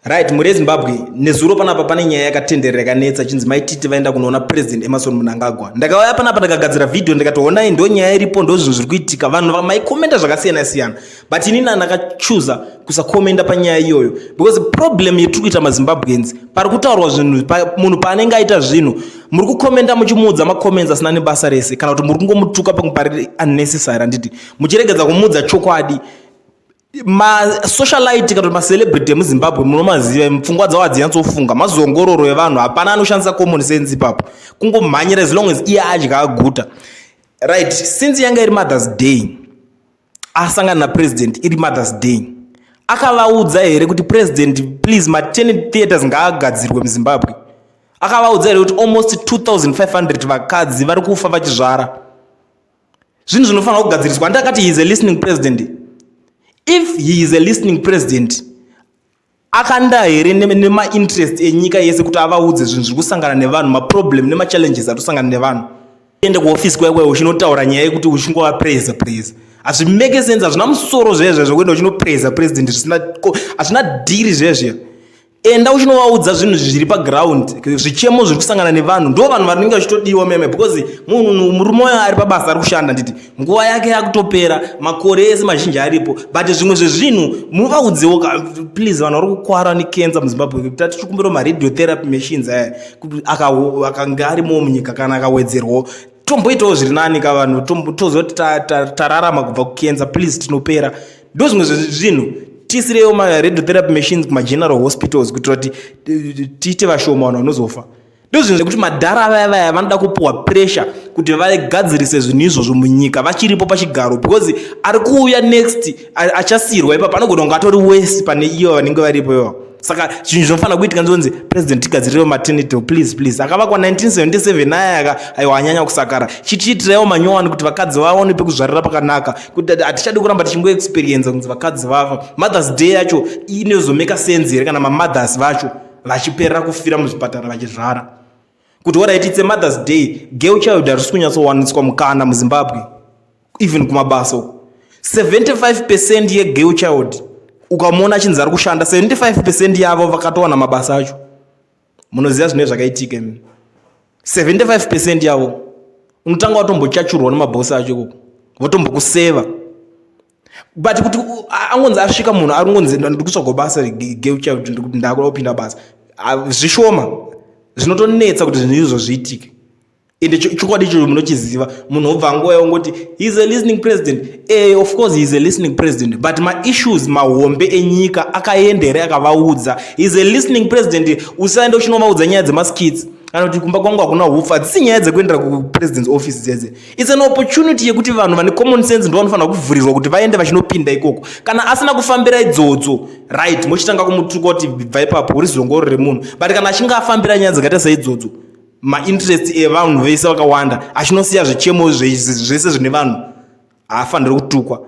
Right, mhuri yeZimbabwe, nezuro panapa pane nyaya yakatenderera yakanetsa chinzi Mai Titi vaenda kunoona President Emmerson Mnangagwa. Ndakauya panapa ndakagadzira video ndikati honai ndo nyaya iripo ndo zvinhu zviri kuitika. Vanhu vamaikomenda zvakasiyana siyana. But inini ndakachuza kusakomenda panyaya iyoyo because problem yetiri kuita maZimbabweans pari kutaurwa zvinhu pa, munhu paanenge aita zvinhu muri kukomenda muchimuudza macomments asina nebasa rese kana kuti muri kungomutuka pamwe pari unnecessary handiti muchiregedza kumuudza chokwadi. Masocialite kana kuti macelebrity emuZimbabwe munomaziva, pfungwa dzavo hadzinyatsofunga, mazongororo evanhu, hapana anoshandisa common sense ipapo, kungomhanyira as long as iye adya aguta. Right, since yanga iri Mother's Day, asangana napresident iri Mother's Day, akavaudza here kuti president, please, maternity theatres ngaagadzirwe muZimbabwe? Akavaudza here kuti almost 2500 vakadzi vari kufa vachizvara, zvinhu zvinofanira kugadziriswa? Handakati he is a listening president? If he is a listening president, akanda here nemainterest enyika yese kuti avaudze zvinhu zviri kusangana nevanhu, maproblem nemachallenges ari kusangana nevanhu? Ende kuofisi kwaikwai uchinotaura nyaya yekuti uchingovapraisa praisa, hazvimake sense, hazvina musoro zvezve zvekuenda uchinopraisa president zvisina, hazvina dhiri zvezve. Enda uchinovaudza zvinhu zviri paground, zvichemo zviri kusangana nevanhu. Ndo vanhu vanenge vachitodiwa meme, because munhu murume wayo ari pabasa, ari kushanda, nditi nguva yake yakutopera, makore ese mazhinji aripo, but zvimwe zvezvinhu muvaudzewo please. Vanhu vari kukwara necancer muZimbabwe, tatichikumbira maradiotherapy machines aya akanga arimo munyika, kana akawedzerwawo tomboitawo zviri nani ka vanhu, toziva kuti tararama kubva kucancer. Please, tinopera. Ndo zvimwe zvezvinhu, tiisirewo maradiotherapy machines kumageneral hospitals kuitira kuti tiite vashoma vanhu vanozofa. Ndo zvinhu zvekuti madhara vaya vaya vanoda kupuhwa pressure kuti vagadzirise zvinhu izvozvo munyika vachiripo pachigaro, because ari kuuya next achasiyirwa ipapo anogona kunge atori wese pane iyo vanenge varipo ivapo. Saka zvinhu zvinofanira kuitika nzonzi president, tigadzirirewo maternity, please, please, akavakwa 1977 aya aiwa anyanya kusakara, chichiitiraiwo manyowani kuti vakadzi vaone pekuzvarira pakanaka, kuti hatichadi kuramba tichingoexperienca kunzi vakadzi vafa. Mother's Day yacho inozomeka sense here kana mamothers vacho vachiperera kufira muzvipatara vachizvara? Kuti alright, it's a Mother's Day, girl child harisi kunyatsowaniswa mukana muZimbabwe, even kumabasa uko. 75% yegirl child ukamuona achinzi ari kushanda, 75% yavo vakatowana mabasa acho, munoziva zvinenge zvakaitika imi. 75% yavo unotanga watombochachurwa nemabhosi acho ikoko, votombokuseva. But kuti angonzi asvika munhu ari ngonzi ndiri kutsvaga basa, girl child, ndakuda kupinda basa, zvishoma, zvinotonetsa kuti zvinhu izvo zviitike. Ende chokwadi ichocho munochiziva. Munhu wobva nguva yongoti he is a listening president. Of course he is a listening president, but maissues mahombe enyika akaenda here akavaudza? He is a listening president, usaende uchinovaudza nyaya dzemaskits kana kuti kumba kwangu hakuna hupfu. Hadzisi nyaya dzekuendera kupresident's office dzedze. It's an opportunity yekuti vanhu vane common sense ndo vanofanira kuvhurirwa kuti vaende vachinopinda ikoko. Kana asina kufambira idzodzo, right, mochitanga kumutuka kuti bva ipapo, uri zongoro remunhu. But kana achinge afambira nyaya dzakaita seidzodzo, mainterest evanhu vese vakawanda, achinosiya zvichemo zvese zvine vanhu, haafaniri kutukwa.